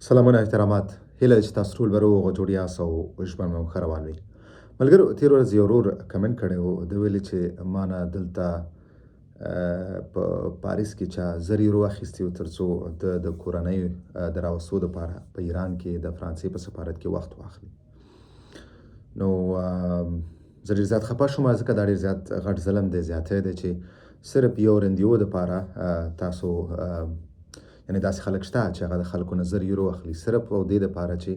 سلامونه احترامات، هیله ده چې تاسو ټول به روغ او جوړ یاست او ژوند مو ښه روان وي. ملګرو، تېره ورځ یو ورور کمنټ کړی و، ده ویلي چې ما نه دلته په پاریس کې چا 1000 یورو اخیستي و ترڅو د د کورنۍ د راوستو دپاره په ایران کې د فرانسې په سفارت کې وخت واخلي. نو زه ډېر زیات خپه شوم، ځکه دا ډېر زیات غټ ظلم دی، زیاتی دی چې صرف یو رندیو دپاره تاسو، یعنی داسې خلک شته چې هغه د خلکو نه 1000 یورو اخلي، صرف او دې دپاره چې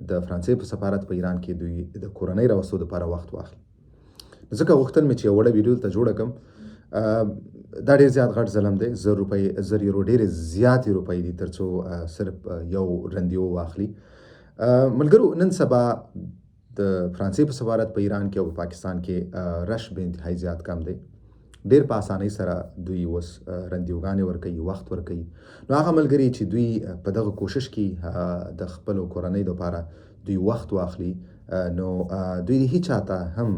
د فرانسې په سفارت په ایران کې دوی د کورنۍ راوستو دپاره وخت واخلي. ځکه غوښتل مې چې یو وړه ویډیو دلته جوړه کړم. دا ډېر زیات غټ ظلم دی. 1000 روپۍ، 1000 یورو ډېرې زیاتې روپۍ دي ترڅو صرف یو رندیو واخلي. ملګرو، نن سبا د فرانسې په سفارت په ایران کې او په پاکستان کې رش به انتهایی زیات کم دی. ډیر په اسانۍ سره دوی اوس رندیوګانې ورکوي، وخت ورکوي. نو هغه ملګري چې دوی په دغه کوشش کې د خپل کورنۍ لپاره دوی وخت واخلي، نو دوی هیچا ته هم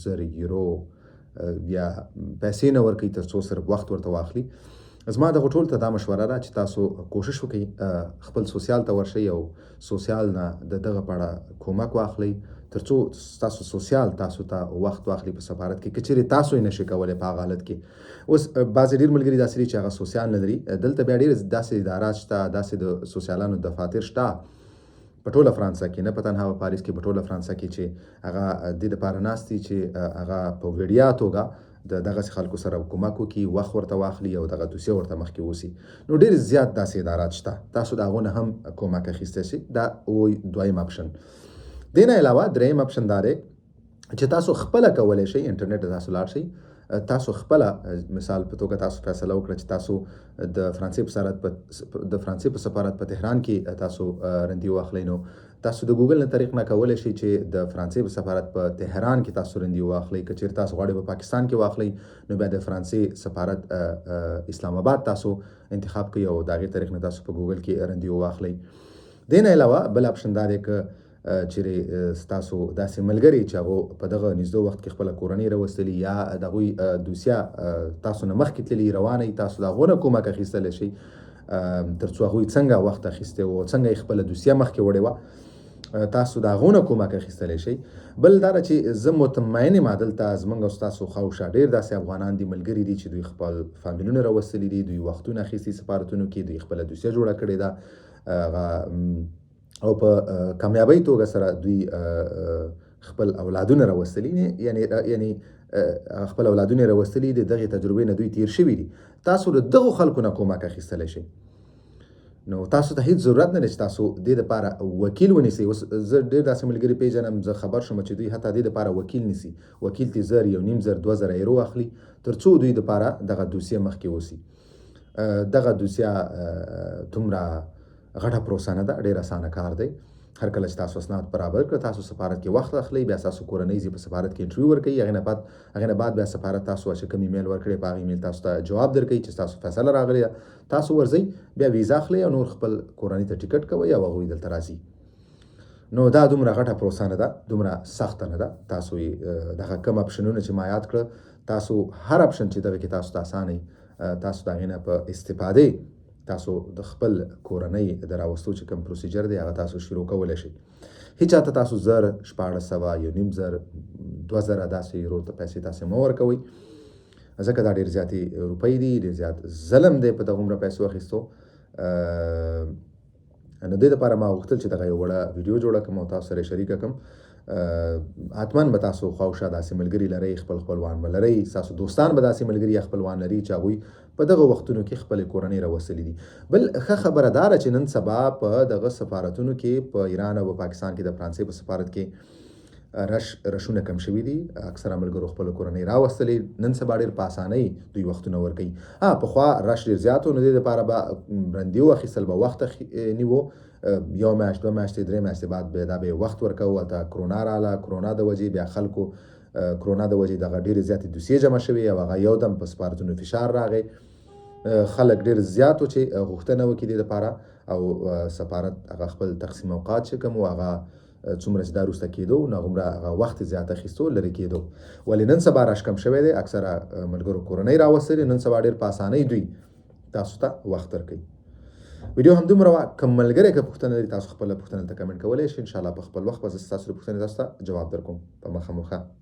1000 یورو یا پیسې نه ورکوي ترڅو صرف وخت ورته واخلي. زما دغه ټول ته دا مشوره ده چې تاسو کوشش وکړئ، خپل social ته ورشئ او social نه د دغه په اړه کومک واخلئ ترڅو تاسو social تاسو ته وخت واخلي په سفارت کې، که چیرې تاسو یې نشئ کولی په هغه حالت کې. اوس بعضې ډېر ملګري داسې دي چې هغه social نه لري. دلته بیا ډېر داسې ادارات شته، داسې د سوسیالانو دفاتر شته په ټوله فرانسه کې، نه په تنها په پاریس کې، په ټوله فرانسه کې، چې هغه د دې لپاره ناست دي چې هغه په وړیا توګه د دغسې خلکو سره کومک وکړي، وخت ورته واخلي او دغه دوسیه ورته مخکې وسی. نو ډېر زیات داسې ادارات شته، تاسو د هغو نه هم کومک اخیستی شئ. دا دویم اپشن. دې نه علاوه دریم اپشن دا دی چې تاسو خپله کولی شئ، انټرنیټ ته تاسو لاړ شئ، تاسو خپله، مثال په توګه، تاسو فیصله وکړه چې تاسو د فرانسې په سفارت په تهران کې تاسو رندیو واخلئ. نو تاسو د ګوګل نه طریق نه کولی شئ چې د فرانسې په سفارت په تهران کې تاسو رندیو واخلئ. که چیرې تاسو غواړئ په پاکستان کې واخلئ، نو بیا د فرانسې سفارت اسلام آباد تاسو انتخاب کړئ او د هغې طریق نه تاسو په ګوګل کې رندیو واخلئ. دې نه علاوه بل اپشن دا دی که چیرې ستاسو داسې ملګري چې هغو په دغه نږدو وخت کې خپله کورنۍ راوستلي یا د هغوی دوسیه تاسو نه مخکې تللي، روانه وي، تاسو د هغو نه کومک اخیستلی شئ ترڅو هغوی څنګه وخت اخیستی و، څنګه یې خپله دوسیه مخکې وړې وه، تاسو د هغو نه کومک اخیستلی شئ. بل دا چې زه مطمئن یم، دلته زمونږ او ستاسو خواوشا ډېر داسې افغانان دي، ملګري دي چې دوی خپل فامیلونه راوستلي دي، دوی وختونه اخیستي سفارتونو کې، دوی خپله دوسیه جوړه کړې ده هغه او په کامیابی توګه سره دوی خپل اولادونه راوستلي، یعنی خپل اولادونه راوستلي، د دغې تجربې نه دوی تیر شوي دي. تاسو له دغو خلکو نه کومک اخیستلی شئ. نو تاسو ته هیڅ ضرورت نه دی چې تاسو دې دپاره وکیل ونیسئ. اوس زه ډېر داسې ملګري پیژنم، زه خبر شوم چې دوی حتی دې دپاره وکیل نیسي، وکیل ترې 1000، 1500، 2000 یورو اخلي ترڅو دوی دپاره دغه دوسیه مخکې اوسي. دغه دوسیه دومره غټه پروسه نه ده، ډېر اسانه کار دی. هر کله چې تاسو اسناد برابر کړ، تاسو سفارت کې وخت اخلئ، بیا تاسو کورنۍ ځي په سفارت کې انټرویو ورکوي. هغې نه بعد بیا سفارت تاسو چې کوم ایمیل ورکړی، په هغه ایمیل تاسو ته جواب درکوي چې تاسو فیصله راغلې ده. تاسو ورځئ، بیا ویزا اخلئ او نور خپل کورنۍ ته ټیکټ کوئ او هغوی دلته راځي. نو دا دومره غټه پروسه نه ده، دومره سخته نه ده. تاسو یې دغه کوم اپشنونه چې ما یاد کړه، تاسو هر اپشن چې دغه کې تاسو ته اسانه، تاسو د هغې نه په استفادې تاسو د خپل کورنۍ د راوستو چې کوم procedure دی، هغه تاسو شروع کولی شئ. هیچا ته تاسو 1000، 1600، 1500، 2000 داسې یورو ته پیسې تاسو مه ورکوئ، ځکه دا ډېر زیاتې روپۍ دي، ډېر زیات ظلم دی په دغومره پیسو اخیستو. نو دې لپاره ما غوښتل چې دغه یو وړه ویډیو جوړه کړم او تاسو سره شریکه کړم. حتما به تاسو خواوشا داسې ملګري لرئ، خپل خپلوان به لرئ، ستاسو دوستان به داسې ملګري یا خپلوان لري چې هغوی په دغه وختونو کې خپلې کورنۍ راوستلې دي. بل ښه خبره دا ده چې نن سبا په دغه سفارتونو کې په ایران او په پاکستان کې د فرانسې په سفارت کې رشونه کم شوي دي. اکثره ملګرو خپل کورنۍ راوستلې، نن سبا ډېر په اسانۍ دوی وختونه ورکوي. ها، پخوا رش ډېر زیات و، نو دې لپاره به رندیو اخیستل به وخت نیو، یو میاشت، 2 میاشتې، 3 میاشتې بعد به دا به وخت ورکاو. هلته کرونا رااله، کرونا د وجې بیا خلکو، کرونا د وجې دغه ډېرې زیاتې دوسیې جمع شوې او هغه یو دم په سفارتونو فشار راغی. خلک ډېر زیات و چې غوښتنه وکړي دې لپاره او سفارت هغه خپل تقسیم اوقات چې کوم و، هغه څومره چې دا وروسته کېدو، نو هغومره هغه وخت زیات اخیستو، لرې کېدو. ولې نن سبا رش کم شوی دی، اکثره ملګرو کورنۍ راوستلې، نن سبا ډېر په اسانۍ دوی تاسو ته وخت درکوي. ویډیو همدومره وه. کوم ملګری که پوښتنه لري، تاسو خپله پوښتنه دلته کمنټ کولی شئ. انشاءالله په خپل وخت به زه ستاسو د پوښتنې تاسو ته جواب درکوم. په مخه مو ښه.